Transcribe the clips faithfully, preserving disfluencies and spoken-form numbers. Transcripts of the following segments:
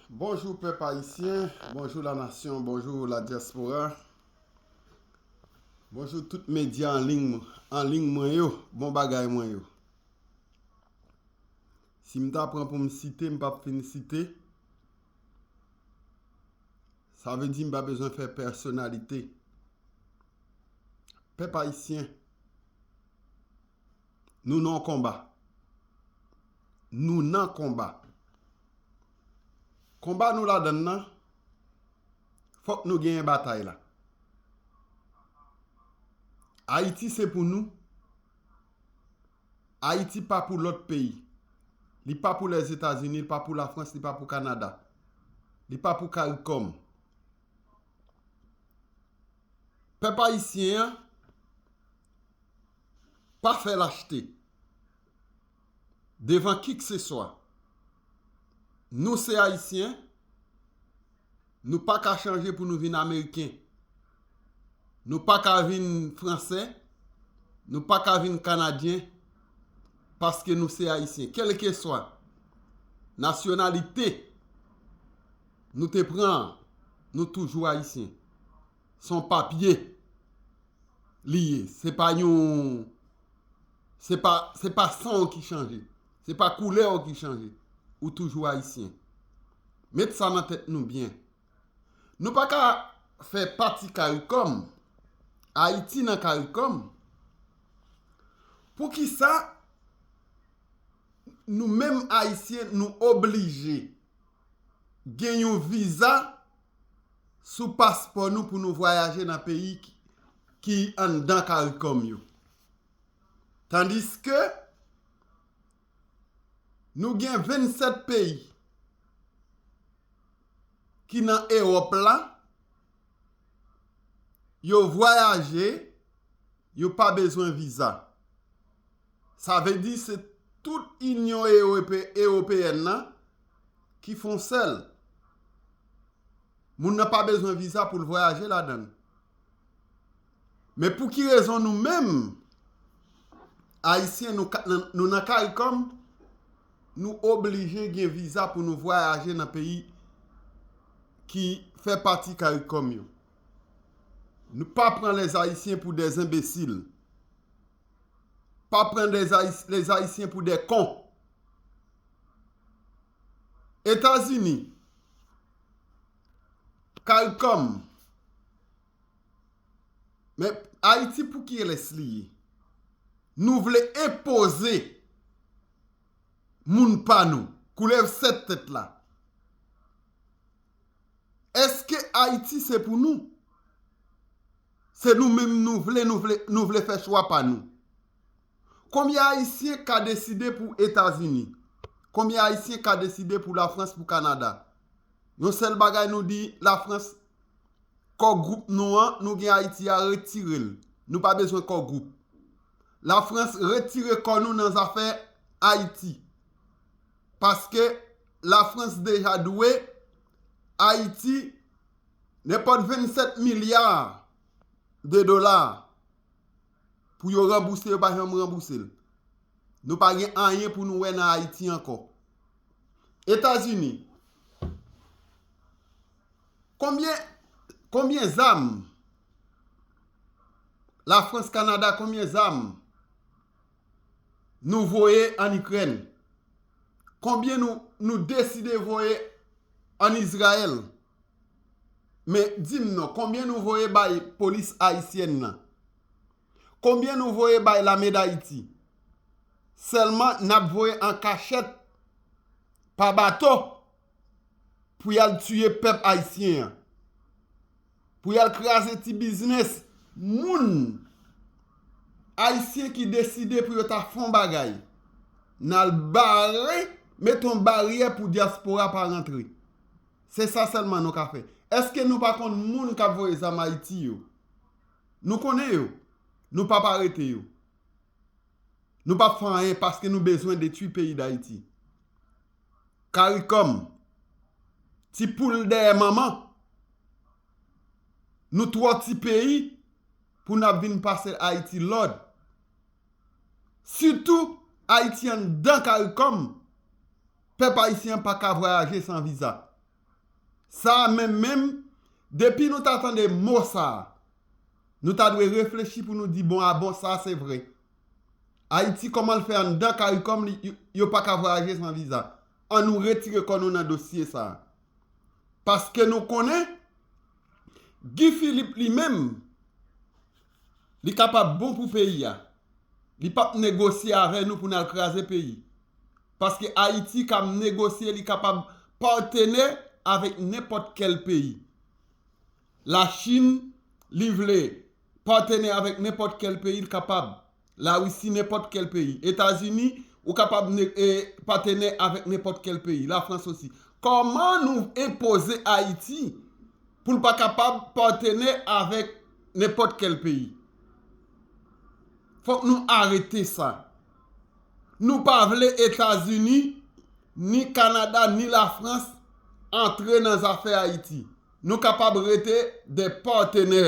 Bonjou pèp ayisyen, bonjou la nasyon, bonjou la dyaspora. Bonjou tout medya an liy, an liy mwen yo, bon bagay mwen yo. Si m ta pran pou m site, m p ap fin site. Sa vle di m pa bezwen fè pèsonalite. Pèp ayisyen, nou nan konba. Nou nan konba. Konba nou ladann nan, fòk nou genyen batay la. Ayiti se pou nou. Ayiti pa pou lòt peyi. Li pa pou Lèzetazini, li pa pou Lafrans, li pa pou Kanada. Li pa pou Karikòm. Pèp ayisyen an, pa fè lachte devan kikseswa. Nou se ayisyen, nou pa ka chanje pou nou vin ameriken. Nou pa ka vin fransè, nou pa ka vin kanadyen, paske nou se ayisyen. Kèlkeswa nasyonalite nou te pran, nou toujou ayisyen. Se yon papye li ye. Se pa yon, se pa, se pa san w ki chanje. Se pa koulè w ki chanje. Ou toujou ayisyen. Met sa nan tèt nou byen. Nou pa ka fè pati Karikòm, Ayiti nan Karikòm. Poukisa nou menm ayisyen nou oblije gen yon viza sou paspò nou pou nou vwayaje nan peyi ki, ki anndan Karikòm yo? Tandiske nou gen vennsèt peyi ki nan Ewòp la, yo vwayaje, yo pa bezwen viza. Sa vle di se tout Inyon Ewope-, Ewopeyèn nan ki fè yon sèl. Moun nan pa bezwen viza pou l vwayaje ladan l. Men pou ki rezon nou menm, Ayisyen, nou ka, nan, nou nan Karikòm, nou oblije gen viza pou nou vwayaje nan peyi ki fè pati Karikòm yo? Nou pa pran lèzayisyen pou dèzenbesil. Pa pran lèzayis-, lèzayisyen pou dè kon. Etazini, Karikòm, men Ayiti pou kilès li ye? Nou vle enpoze moun pa nou, koulèv sèt tèt la. Èske Ayiti se pou nou? Se nou menm nou vle, nou vle, nou vle fè chwa pa nou. Konbyen Ayisyen ka deside pou Etazini? Konbyen Ayisyen ka deside pou Lafrans, pou Kanada? Yon sèl bagay nou di Lafrans, kò gwoup nou an, nou gen Ayiti a, retire l. Nou pa bezwen kò gwoup. Lafrans retire kò nou nan zafè Ayiti. Paske Lafrans deja dwe Ayiti nenpòt vennsèt milya de dola pou yo ranbouse, yo pa janm ranbouse l. Nou pa gen anyen pou nou wè nan Ayiti ankò. Etazini, konbyen, konbyen zam? Lafrans, Kanada, konbyen zam nou voye ann Ikrèn? Konbyen nou, nou deside voye ann Izrayèl? Men di m non, konbyen nou voye bay polis ayisyèn nan? Konbyen nou voye bay Lame Dayiti? Sèlman n ap voye an kachèt pa bato pou y al tiye pèp ayisyen an, pou y al kraze ti biznis moun ayisyen ki deside pou yo ta fè yon bagay. N al bare, mete yon baryè pou dyaspora pa rantre. Se sa sèlman nou ka fè. Èske nou pa konn moun k ap voye zam Ayiti yo? Nou konnen yo. Nou p ap arete yo. Nou p ap fè anyen paske nou bezwen detwi peyi Dayiti. Karikòm, ti poul dèyè manman. Nou twò ti peyi pou n ap vin pase Ayiti lòd. Sitou Ayiti anndan Karikòm, pèp ayisyen an pa ka vwayaje san viza. Sa a menm menm, depi nou ta tande mo sa a, nou ta dwe reflechi pou nou di, bon, a bon, sa se vre. Ayiti, kòman l fè anndan karikom, li, yo, yo pa ka vwayaje san viza? An nou retire kò nou nan dosye sa a. Paske nou konnen, Guy Philippe li menm, li kapab bon pou peyi a. Li p ap negosye avè nou pou n al kraze peyi. Paske Ayiti ka negosye, li kapab patnè avèk nenpòt kèl peyi. Lachin, li vle patnè avèk nenpòt kèl peyi, li kapab. Larisi, nenpòt kèl peyi. Etazini, ou kapab ne- e, patnè avèk nenpòt kèl peyi. Lafrans osi. Kòman nou enpoze Ayiti pou l pa kapab patnè avèk nenpòt kèl peyi? Fòk nou arete sa. Nou pa vle Etazini, ni Kanada, ni Lafrans antre nan zafè Ayiti. Nou kapab rete de patnè,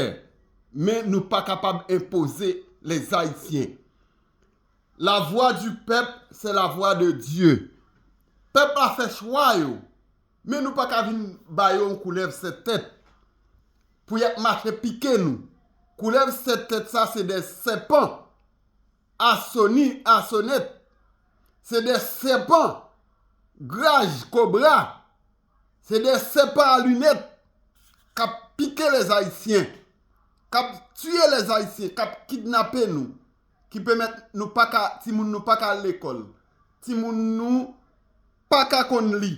men nou pa kapab enpoze les Ayisyen. La voix du peuple, c'est la voix de Dieu. Pèp la fè chwa yo, men nou pa ka vin ba yo yon koulèv sèt tèt pou y ap mache pike nou. Koulèv sèt tèt sa, se de sèpan, asoni, asonèt. Se de sèpan, graj, kobra. Se de sèpan a linèt k ap pike les Ayisyen, k ap tiye les Ayisyen, k ap kidnape nou, ki pèmèt nou pa ka, timoun nou pa ka al lekòl, timoun nou pa ka konn li,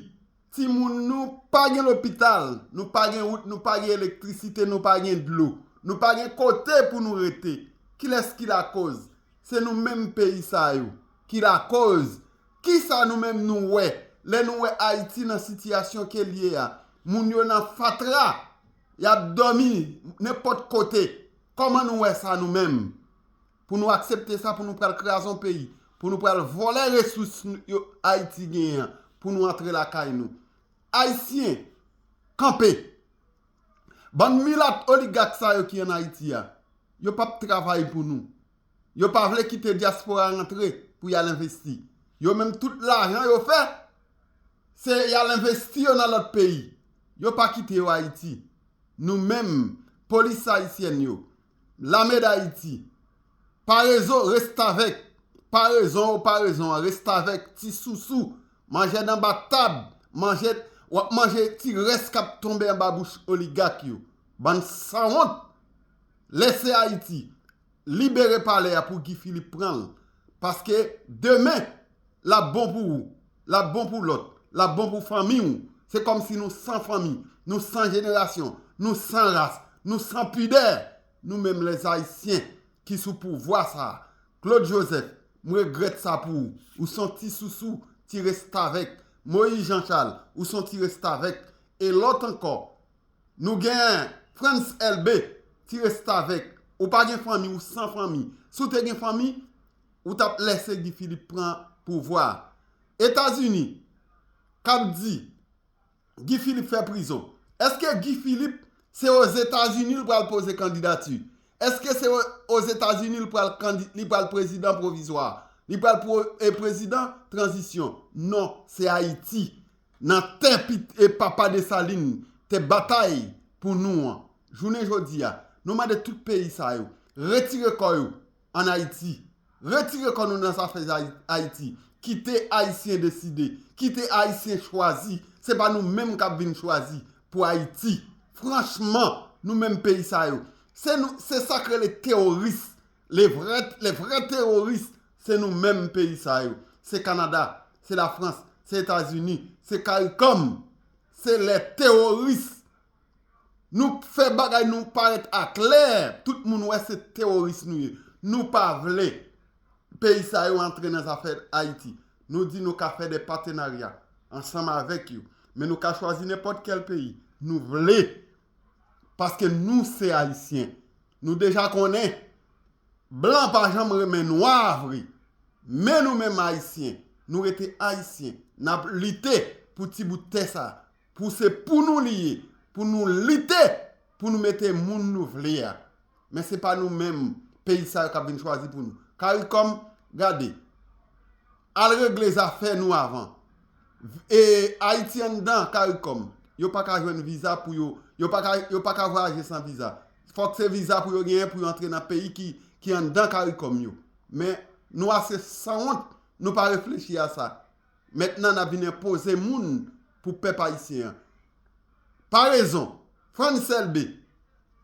timoun nou pa gen lopital, nou pa gen wout, nou pa gen elektrisite, nou pa gen dlo, nou pa gen kote pou nou rete. Kilès ki lakoz? Se nou menm peyi sa yo ki lakoz. Kisa nou menm nou wè lè nou wè Ayiti nan sitiyasyon ke l ye a? Moun yo nan fatra, y ap dòmi nenpòt kote. Kòman nou wè sa nou menm? Pou nou aksepte sa, pou nou pral kraze yon peyi, pou nou pral vòlè resous nou- yo Ayiti genyen an, pou nou antre lakay nou. Ayisyen, kanpe! Bann milat oligak sa yo ki ann Ayiti a, yo p ap travay pou nou. Yo pa vle kite dyaspora a rantre pou y al envesti. Yo menm, tout lajan yo fè, se y al envesti yo nan lòt peyi. Yo pa kite yo Ayiti. Nou menm, polis ayisyèn yo, Lame d Ayiti, parezon, restavèk, parezon ou parezon an, restavèk, ti sousou, manje nan anba tab, manje, w ap manje ti rès k ap tonbe anba bouch oligak yo. Bann sanwont! Lese Ayiti, libere palè a pou Guy Philippe pran l. Paske demen, l ap bon pou ou, l ap bon pou lòt, l ap bon pou fanmi w. Se kòmsi nou san fanmi, nou san jenerasyon, nou san ras, nou san pidè. Nou menm les Ayisyen ki sou pouvwa sa a. Claude Joseph, m regrèt sa pou ou. Ou se yon ti sousou, ti restavèk. Moïse Jean Charles, ou se yon ti restavèk. E lòt ankò, nou gen Frantz Elbé, ti restavèk. Ou pa gen fanmi, ou san fanmi. Si w te gen fanmi, ou t ap lese Guy Philippe pran pouvwa a. Etazini k ap di Guy Philippe fè prizon. Èske Guy Philippe se Ozetazini l pral poze kandidati? Èske se o- Ozetazini l pral kandi- li pral prezidan pwovizwa? Li pral pro- e prezidan tranzisyon? Non, se Ayiti. Nan tè pit- e papa Desalin te batay pou nou an. Jounen jodi a, nou mande tout peyi sa yo, retire kò yo ann Ayiti. Retire kò nou nan zafè Ayi- Ayiti. Kite Ayisyen deside. Kite Ayisyen chwazi. Se pa nou menm k ap vin chwazi pou Ayiti. Franchman, nou menm peyi sa yo, se nou, se sa k rele teworis. Le vrè, le vrè teworis, se nou menm peyi sa yo. Se Kanada, se Lafrans, se Etazini, se Karikòm. Se lè teworis. Nou fè bagay nou parèt aklè. Tout moun wè se teworis nou ye. Nou pa vle peyi sa yo antre nan zafè Ayiti. Nou di nou ka fè de patenarya ansanm avèk yo. Men nou ka chwazi nenpòt kèl peyi nou vle. Paske nou se Ayisyen. Nou deja konnen blan pa janm renmen nwa vre. Men nou menm Ayisyen, nou rete Ayisyen. N ap lite pou ti bout tè sa. Pou se pou nou li ye. Pou nou lite, pou nou mete moun nou vle a. Men se pa nou menm peyi sa yo k ap vin chwazi pou nou. Karikòm, gade. Al regle zafè nou avan. E Ayiti anndan Karikòm. Yo pa ka jwenn viza pou yo, yo pa ka, yo pa ka vwayaje san viza. Fòk se viza pou yo genyen pou yo antre nan peyi ki, ki anndan CARICOM yo. Men nou ase sanwont, nou pa reflechi a sa. Mentnan n ap vin enpoze moun pou pèp ayisyen an. Parezon, Frantz Elbé,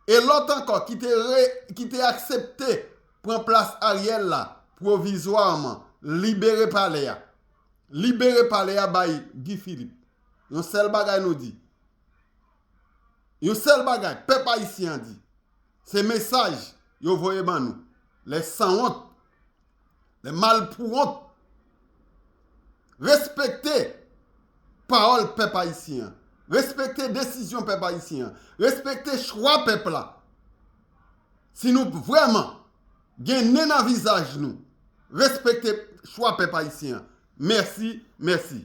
e lòt ankò ki te, re, ki te aksepte pran plas Ariel la pwovizwaman, libere palè a. Libere palè a bay Guy Philippe. Yon sèl bagay nou di. Yon sèl bagay pèp ayisyen an di. Se mesaj yo voye ban nou. Lè sanwont, lè mal pou wont. Respekte pawòl pèp ayisyen an. Respekte desizyon pèp ayisyen an. Respekte chwa pèp la. Si nou vrèman gen nen nan vizaj nou, respekte chwa pèp ayisyen an. Mèsi, mèsi.